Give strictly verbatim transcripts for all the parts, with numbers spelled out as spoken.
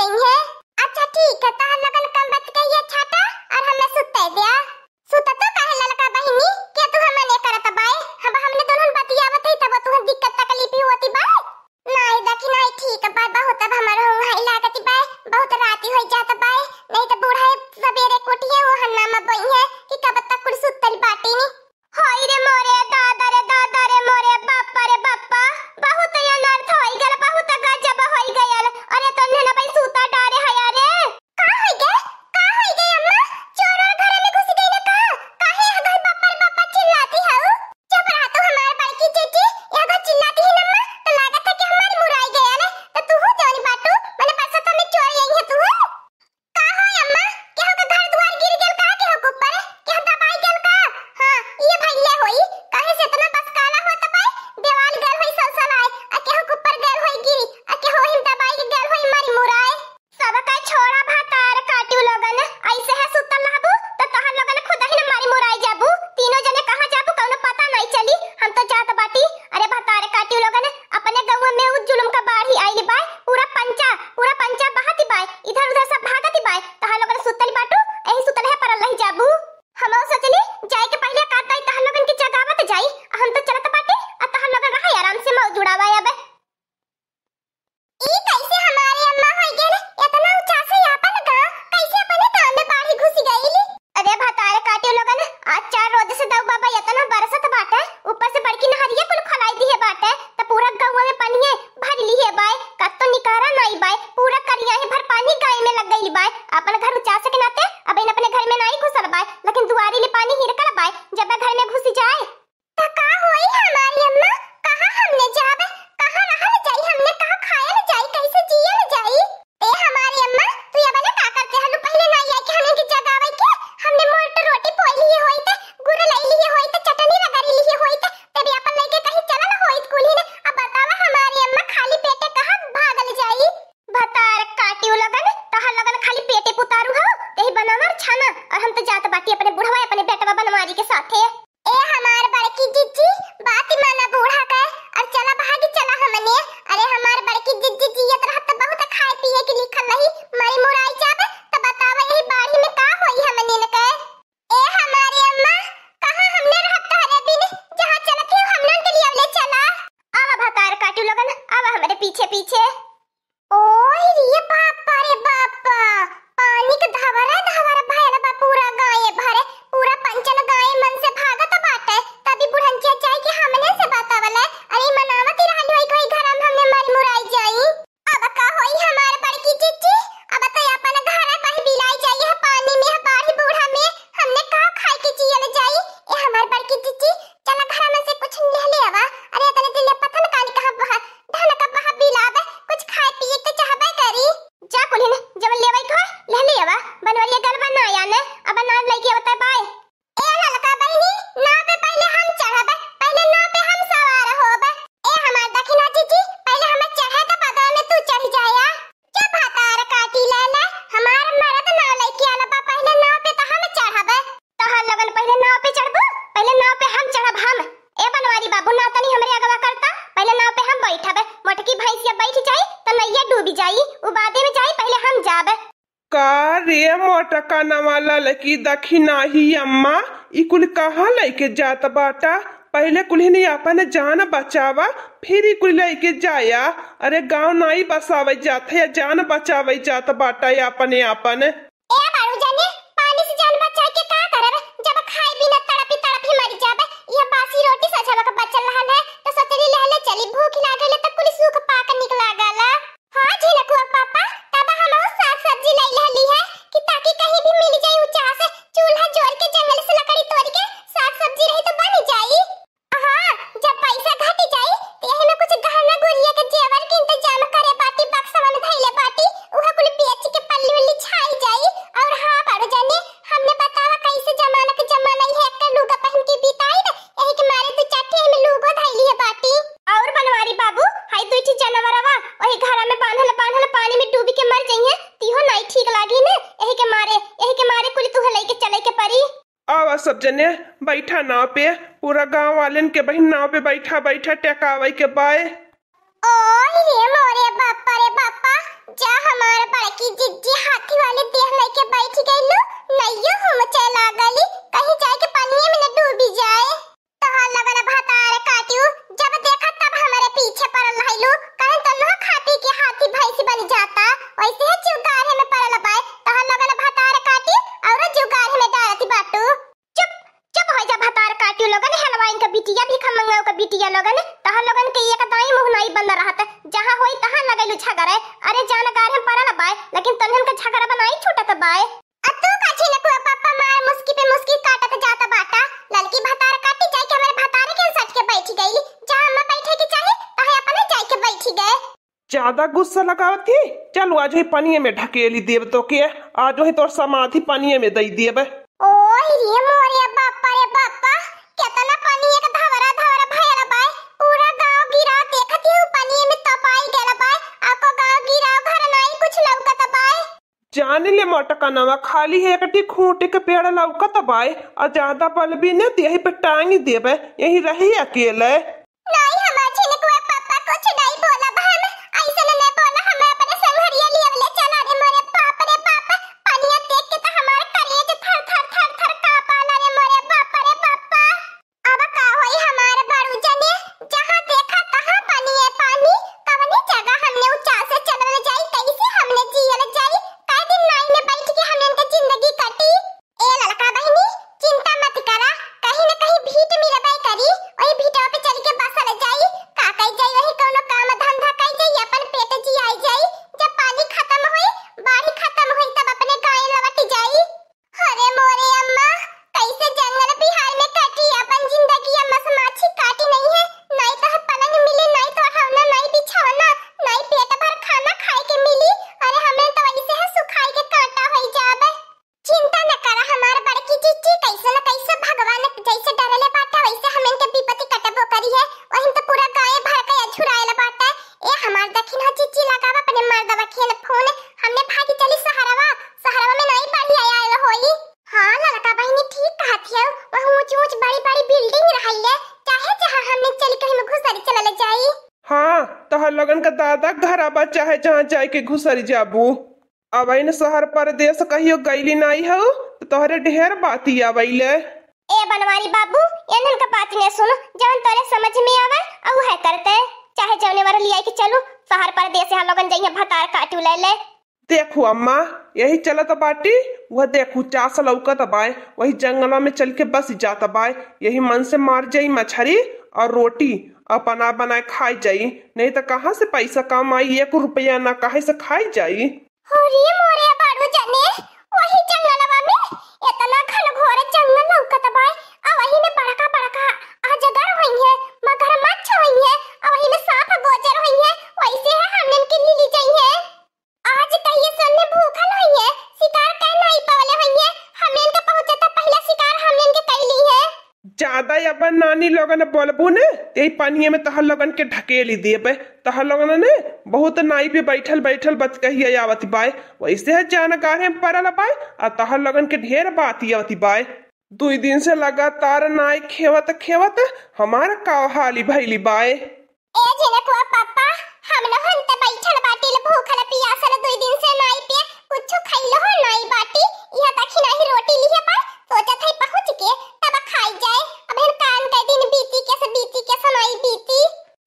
है। अच्छा ठीक है, तहन लगन कम बत के ये छाटा और हमें सुते दिया। सुततो काहे ललका बहिनी, के तू हमने करत बाए? हम हमने दोनों बतियावत है तब तुहन दिक्कत तकलीफ ही होती बाए। नहीं दखी नहीं ठीक बाए, बहुत अब हमार हुआ लागत बाए, बहुत राती होई जात बाए, नहीं तो बूढ़ा सबेरे कोठिए वो हन्ना में बोई है कि कब तक कुल सुतल बाटी नी। होई रे मोरे दादा रे दादा रे मोरे बापा रे बापा, बहुत अनर्थ होई गल, बहुत गजब होई गयल। अरे तन्ने न भाई सूता डारे हया रे। का होई गे? का होई गे अम्मा? चोर और घर में घुस गई ना का? काहे यह घर बापा रे बापा चिल्लाती हऊ? चुप रहा तू हमार बड़की जीजी, यह घर चिल्लाती ही नम्मा, तो लागत है कि हमारी मुराई गया ना, तो तू हो जौन बाटू, मने बरसत में चोर यही है तू हो। का हो अम्मा, केहू के घर दुआर गिर गेल का, केहू के ऊपर, केहू दबाई गेल का? हाँ, ये भइले होई, काहे से इतना बसकाला होत बाय, देवाल गेल होई सलसलाए, आ केहू के ऊपर गेल होई गिरी, आ केहू हिम दबाई के गेल होई मरी मुराए। सबका छोड़ा भतार काटियो लोगन, ऐसे है सुतल रहबू, त तोहर लोगन खुद ही न मारी मुराई जाबू। तीनों जने कहाँ जाबू, कौनो पता नहीं चली। हम तो जात बाटी। अरे भतार काटियो लोगन, अपने गाँव में उ जुलुम का बाढ़ी आइल बाय, पूरा पंचा, पूरा पंचा बहत बाय, इधर उधर सब भागत बाय। तोहर लोगन सुतल बाटू, यही सुतल है परल रह जाबू। हम सोचली जाए के पहले का ताई तोहर लोगन के जगावत जाई, आ हम तो चलत बाटी, आ तोहर लोगन रहा आराम से मौज उड़ावा अब। ई कैसे हमारे अम्मा होई गेल? इतना ऊंचा से आपन गाँव, कैसे अपने गाँव में बाढ़ी घुस गईली? अरे भतार काटियो लोगन, आज चार रोज से दऊ बाबा इतना बरसत बाटे, ऊपर से बड़की नहरिया कुल खोलाई दिहे बाटे, त पूरा गाँव में पानिये भर लिहे बाय, कत्तो निकारा नाई बाय, पूरा करिया ही भर पानी गाय में लग गई बाय। अपन घर ऊंचा से के नाते अब इन अपने घर में नाई घुसल बाय, लेकिन दुआरी ले पानी हिरकल बाय, जब घर में घुस जाए। त का होई हमारी अम्मा? कहाँ हमने जाब? कहाँ रहल जाई? हमने कहाँ खायल जाई? कैसे जियल जाई? ए हमारी अम्मा, तू ये बने का करते हलू? पहले ना ये कि हमने की जगावे के, हमने मोट रोटी पोई लिए होई त, गुड़ लाई लिए होई त, चटनी रगड़ी लिए होई त, तेरे अपन लेके कहीं चलल होई कुली ने। अब बतावा हमारी अम्मा, खाली पेटे कहाँ भागल जाई? भतार काटियो लगन, तोहर लगन खाली पेटे पुतारू हो, तेही बनावर छाना, और हम तो जात बाटी अपने बुढ़वा अपने बेटवा बनवारी के साथे। ए हमार बड़की जिज्जी, बात माना बूढ़ा के, और चला भागी चला हमने। अरे हमार बड़की जिज्जी जियत रहत त बहुत खाए पिए के लिखल रही, मरी मुराई जाबे, त बतावा यही बाढ़ी में का होई हमने के? ए हमारी अम्मा, कहाँ हमने रहत तोहरे बिन, जहाँ चलत ही हमनन के लिए ले चला। आवा भतार काटू लोगन, आवा हमरे पीछे पीछे। ओए रे बापा रे बापा, पानी के धवरा धवरा भयल बा पूरा गाये भरे, पूरा पंचन गाये मन से भागत बाटे। तभी बुढ़न चाचा के हमने से बतावले, अरे मनावत ही रहली होई कोई घर में हमने मर मुराई जाई। अब का होई हमार बड़की जिज्जी, अब तो अपन घर कहीं बिलाई जाई है पानी में, बाढ़ी बूढ़ा में, हमने का खाए के जियल जाई। ए हमार बड़की जिज्जी, चला घर में से कुछ ले ले आवा। अरे इतने दिन ले पता न कानी कहाँ बहा, धन का बहा बिलावे, कुछ खाए पिए के चाहबे करी। जा कुलिन, जब लेवे के हो, ले ले आवा। बनवरिया गलबा ना आने, अब ना लेके आवता बाय। ए ललका बहिनी, नाव पे पहले हम चढ़बे, पहले नाव पे हम सवार होबे। ए हमार दखिना जीजी, पहले हमें चढ़े त बदला में तू चढ़ जाया। चुप भतार काटी ले ले, हमार मरद नाव लेके आला बा, पहले नाव पे त हम चढ़बे। तोहार लगन पहले नाव पे चढ़बू, पहले नाव पे हम चढ़ब हम। ए बनवारी बाबू, नाव तनी हमरे अगवा करता, पहले नाव पे हम बैठब। मोटकी भैंसिया बैठ जाई त नैया डूबी जाई, उ बादे में जाई, पहले हम जाब। का रे मोटका नवा ललकी दखिनाही अम्मा, ई कुल कहाँ लैके जात बाटा? पहले कुल्हिन अपन जान बचावा, फिर ई कुल लैके जाया। अरे गाँव नाई बसावे जात है, जान बचावे जात बाटा अपन अपन। ए बाबू जाने, पानी से जान बचाए के का करब? जब खाए बिना तड़पी तड़पी मर जाबे। यह बासी रोटी सझवा के बचल रहल है, तो सोचली लहले चली, भूख लागल है, तो कुल सूख पाक निक लागल। हाँ झिनकुआ पापा, तब हम साग सब्जी लाई लहली है कि ताकि कहीं भी मिल जाए ऊंचा से, चूल्हा जोर के जंगल से लकड़ी तोड़ के साग सब्जी रही तो बन जाई। हाँ, जब पैसा घट जाई, त यही में कुछ गहना गुरिया के जेवर के इंतजाम करे बाटी, बक्सवा में धइले बाटी, उहे कुल बेच के पल्ली उल्ली छाई जाई। और हाँ, बारू जाने, हमने बतावा कैसे जमाना के जमाना इहे एक लुगा पहन के बिताई ना, यही के मारे दू चार ठे में लुगो धइली है बाटी। और बनवारी बाबू, हाई दू ठी जानवरवा, वही घरा में बांधल, बांधल पानी में डूबी के मर जइहे, तिहो नाई ठीक लागी ने, यही के मारे, यही के मारे कुल तुहे लेके चले के परी। आवा सब जने, बैठा नाव पे, पूरा गांव वालेन के बहिन नाव पे बैठा, बैठा टेकावे के बाय। ओए रे मोरे बापा रे बापा, जा हमार बड़की से बन जाता, वैसे है जुगाड़ है में पड़ल बाय। तोहर लोगन भतार काटी और जुगाड़ है में डालती बाटू। चुप, चुप हो जा भतार काटी लोगन, हलवाइन का बिटिया, भीख मंगाओ का बिटिया लोगन, तोहर लोगन के एक दाई मुँह नाई बंद रहत, जहाँ होई तहाँ लगैलू झगड़े। अरे जान गार हम पड़ल बाय, लेकिन तोहन का झगड़ा बनाई छूटत बाय। आ तू का छिनकुआ पापा मार मुस्की पे मुस्की काटत जात बाटा? ललकी भतार काटी जाए के हमरे भतारे के सट के बैठ गई। जहाँ अम्मा बैठे के चाही, तहे अपने जाए के बैठ गए। ज्यादा गुस्सा लगावत ही, चल आज ही पनिये में ढकेली देब तो के, आज ही तोर समाधि पनिये में दई देब। ओह रे मोरे बापा रे बापा, केतना पनिये के धवरा धवरा भयल बाय। पूरा गाँव गिराव देखत ही पनिये में तपाई गयल बाय। आको गाँव गिराव घर नाई कुछ लौकत बाय। जान ले मोटकनवा, खाली है एकटी खूंटी के पेड़ लौकत बाय, और ज्यादा बलबी ने त यही पे टांगी देबे, यही रही अकेले। नाई हमार झिनकुआ पापा कुछ नाई बोला बहन, ऐसे न, न बोला, हमें अपने संघरिया लिए ले चला रे मोरे बाप रे बाप, पनिया देख के तो हमार करेज थर थर थर थर कांपाला रे मोरे बाप रे बाप। अब का होई हमार बड़ू जने, जहाँ देखा तहाँ पानी है पानी, कवने जगह हमने ऊंचा से चलल जाई, कैसे हमने जियल जाई, कै दिन नाई में बैठ के हमने के जिंदगी कटी। ए ललका बहिनी, चिंता मत करा, कहीं न कहीं भीट मिलबै करी, वही भीटवा पे चल के बसल जाई, का कई जाई, वही कौनो काम धंधा कई जाई, अपन पेट जियाई जाई, जब पानी खत्म होई, बाढ़ खत्म होई, तब अपने गाँव लौट जाई। अरे मोरे अम्मा, कैसे जंगल बिहार में काटी अपन जिंदगी, अम्मा से माछी काटी नहीं है, नहीं तो है पलंग मिली, नहीं तो हवना, नहीं बिछौना, नहीं पेट भर खाना खाए के मिली। अरे हमें तो ऐसे है सुखाई के कांटा होई जाबे। चिंता न करा हमार बड़की चिच्ची, कैसे न कैसे भगवान जैसे डरले बाटा वैसे हमें के विपत्ति कटबो करी है। वही तो पूरा गाय भर के अझुरायल बाटा। ए हमार दखिन हो चिच्ची, लगावा अपने मर्दवा खेन फोन, हमने भागी चली सहरवा, सहरवा में नहीं बढ़िया आयल होई। हाँ ललका बहिनी ठीक कहत हियौ, वह ऊंच ऊंच बड़ी बड़ी बिल्डिंग रहैले, चाहे जहाँ हमने चली कहीं में घुसरी चलल जाई। हाँ, तोहर लोगन का दादा घर आबा, चाहे जहाँ जाए के घुसरी जाबू। अब इन शहर परदेस कहियो गईली नाई हौ, तो तोहरे ढेर बाती आवैले। ए बनवारी बाबू, एनहन का बात ने सुन, जवन तोरे समझ में आवे, अउ है करते, चाहे जवने वर लिया के चलू, शहर परदेस हम लोगन जइहे भतार काटू ले ले। देखू अम्मा, यही चलत बाटी, वह देखू चास लौकत बाय, वही जंगलवा में चल के बस जात बाय। यही मन से मार जाई मछरी और रोटी और बना बनाए खाई जाई, नहीं तो कहाँ से पैसा कमाई, एक रुपया ना कहे से खाई जाई। अरे मोरे बड़ू जने, वही जंगलवा में इतना घनघोर जंगल लौकत बाय, आ वही में बड़का बड़का अजगर होई है, मगरमच्छ होई है, आ वही में सांप गोजर होई है, वैसे है हमनन के लीली जाई है। आज कहिए सोने भूखल होई है, शिकार कई नाई पवले होई है, हमनन के पहुंचता पहला शिकार हमनन के कई ली है। ज्यादा अपन नानी लोगन बोलबू ने, यही पनिये में तहर लोगन के ढकेली देबे। तहर लोगन ने बहुत नाई पे बैठल बैठल बतकहिया आवत बाय, वैसे है जान गाढ़े में पड़ल बाय, आ तहर लोगन के ढेर बात आवत बाय। दुई दिन से लगातार नाई खेवत खेवत हमार काव हाली भैली बाय। ए झिनकुआ पापा, हम लोगन त बैठल बाटी ल भूखल पियासल, दुई दिन से नाई पे कुछ खैलो हो नाई बाटी। यह तखी नाही रोटी लिहे पर सोचत है पहुँच के तब खाई जाए। अब हम कान के दिन बीती कैसे बीती कैसे नाई बीती।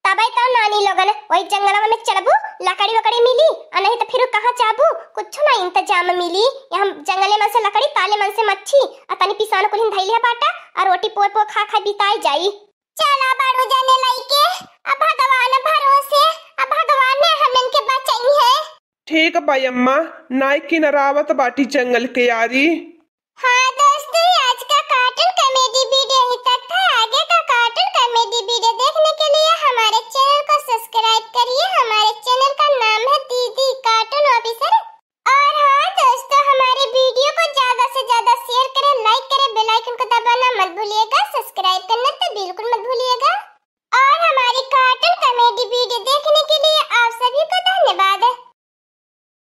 तबे तो नानी लोगन वही जंगलवा में चलबू, लकड़ी वकड़ी मिली, आ नहीं तो फिर कहाँ जाबू, कुछ ना इंतजाम मिली। यहाँ जंगले मन से लकड़ी, ताले मन से मच्छी, आ तनी पिसान कुलिन धैले बाटा, आ रोटी पोर पोर खा खा बिताई जाई। चला बड़ू जने लइके, अब भगवान भरोसे, अब भगवान ने हमन के बचाई है। ठीक बा अम्मा, नाई किनरावत बाटी जंगल के यारी।